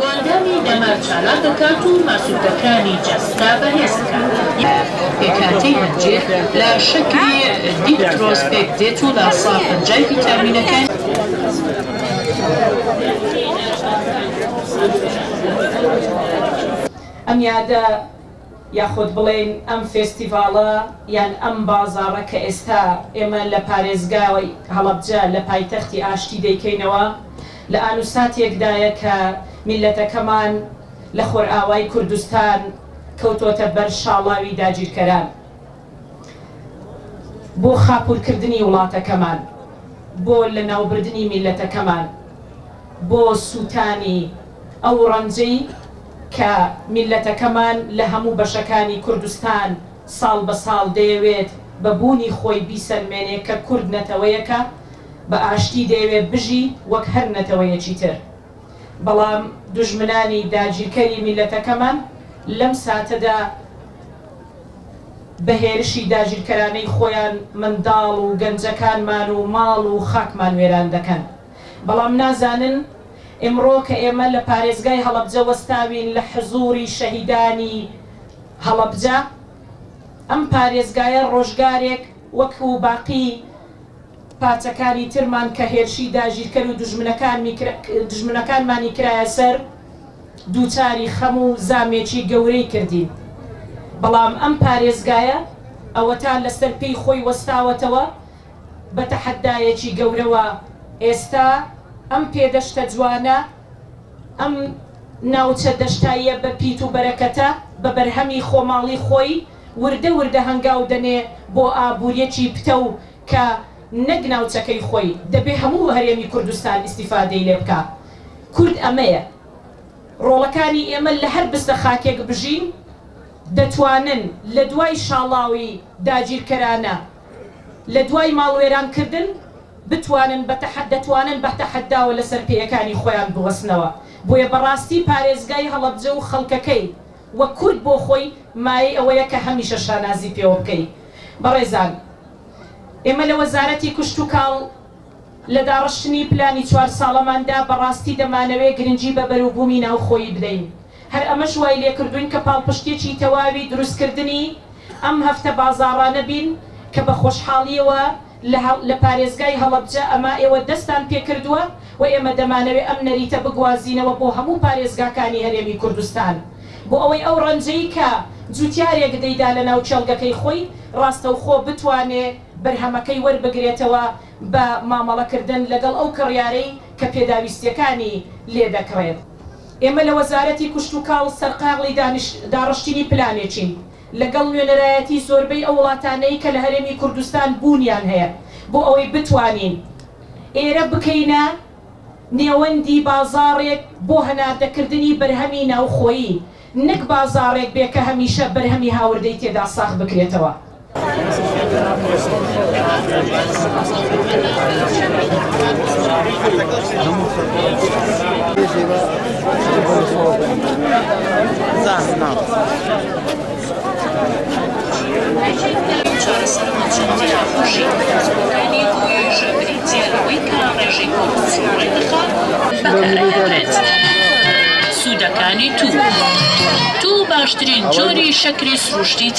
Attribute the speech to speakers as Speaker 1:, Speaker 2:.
Speaker 1: کۆئەندامی دەمار چالاک دەکات و ماسولکەکانی جەستە بەهێز دەکات. پێکهاتەی هەنجیر لە شەکری دیکترۆز پێکدێت و لە سا پەنجای ڤیتامینەکانی.
Speaker 2: ئەم یادە یاخود بڵێین ئەم فێستیڤاڵە یان ئەم بازاڕە کە ئێستا ئێمە لە پارێزگای هەڵەبجە لە پایتەختی ئاشتی دەیکەینەوە لە ئانوساتێکدایە کە میللەتەکەمان لە خۆرئاوای کوردستان کەوتۆتە بەر شاڵاوی داگیرکەران بۆ خاپورکردنی وڵاتەکەمان، بۆ لەناوبردنی میللەتەکەمان، بۆ سووتانی ئەو ڕەنجەی کە میللەتەکەمان لە هەموو بەشەکانی کوردستان ساڵ بە ساڵ دەیەوێت بە بوونی خۆی بیسەلمێنێ کە کورد نەتەوەیەکە بە ئاشتی دەیەوێت بژی وەک هەر نەتەوەیەکی تر. بەڵام دوژمنانی داگیرکەری میللەتەکەمان لەم ساتەدا بە هێرشی داگیرکەرانەی خۆیان منداڵ و گەنجەکانمان و ماڵ و خاکمان وێران دەکەن. بەڵام نازانن ئیمڕۆ کە ئێمە لە پارێزگای هەڵەبجە وەستاوین لە حزووری شەهیدانی هەڵەبجە، ئەم پارێزگایە ڕۆژگارێک وەکوو باقی پارچەکانی ترمان کە هێرشی داگیرکەر و دوژمنەکانمانی کرایە سەر، دووچاری خەم و زامێکی گەورەی کردین. بەڵام ئەم پارێزگایە ئەوەتا لەسەر پێی خۆی وەستاوەتەوە، بە تەحەدایەکی گەورەوە ئێستا ئەم پێدەشتە جوانە، ئەم ناوچە دەشتاییە بە پیت و بەرەکەتە، بە بەرهەمی خۆماڵی خۆی وردە وردە هەنگاو دەنێ بۆ ئابوورییەکی پتەو کە نەک ناوچەکەی خۆی، دەبێ هەموو هەرێمی کوردستان ئیستیفادەی لێ بکا. کورد ئەمەیە. ڕۆڵەکانی ئێمە لە هەر بستە خاکێک بژین، دەتوانن لە دوای شاڵاوی داگیرکەرانە، لە دوای ماڵوێرانکردن، بتوانن بە دەتوانن بە تەحەداوە لەسەر پێیەکانی خۆیان بوەستنەوە. بۆیە بەڕاستی پارێزگای هەڵەبجە و خەڵکەکەی و کورد بۆ خۆی مایەی ئەوەیە کە هەمیشە شانازی پێوە بکەی. بەڕێزان ئێمە لە وەزارەتی کشتوکاڵ لە داڕشتنی پلانی چوار ساڵەماندا بەڕاستی دەمانەوێ گرنگی بە بەروبوومی ناوخۆیی بدەین، هەر ئەمەش وای لێکردووین کە پاڵپشتیەکی تەواوی دروستکردنی ئەم هەفتە بازاڕانە بین کە بە خۆشحاڵیەوە لە لە پارێزگای هەڵەبجە ئەمە ئێوە دەستتان پێکردووە و ئێمە دەمانەوێ ئەم نەریتە بگوازینەوە بۆ هەموو پارێزگاکانی هەرێمی کوردستان بۆ ئەوەی ئەو ڕەنجەی کە جوتیارێک دەیدا لە ناو کێڵگەکەی خۆی ڕاستەوخۆ بتوانێ بەرهەمەکەی وەربگرێتەوە بە مامەڵەکردن لەگەڵ ئەو کڕیارەی کە پێداویستیەکانی لێ دەکڕێت. ئێمە لە وەزارەتی کوشتوکاڵ سەرقاڵی داڕشتنی پلانێکین لەگەڵ نوێنەرایەتی زۆربەی ئەو وڵاتانەی کە لە هەرێمی کوردستان بوونیان هەیە بۆ ئەوەی بتوانین ئێرە بکەینە نێوەندی بازاڕێک بۆ هەناردەکردنی بەرهەمی ناوخۆیی نەک بازاڕێک بێ کە هەمیشە بەرهەمی هاوردەی تێدا ساغ بکرێتەوە.
Speaker 1: سوودەکانی توو توو باشترین جۆری شەکری سروشتی.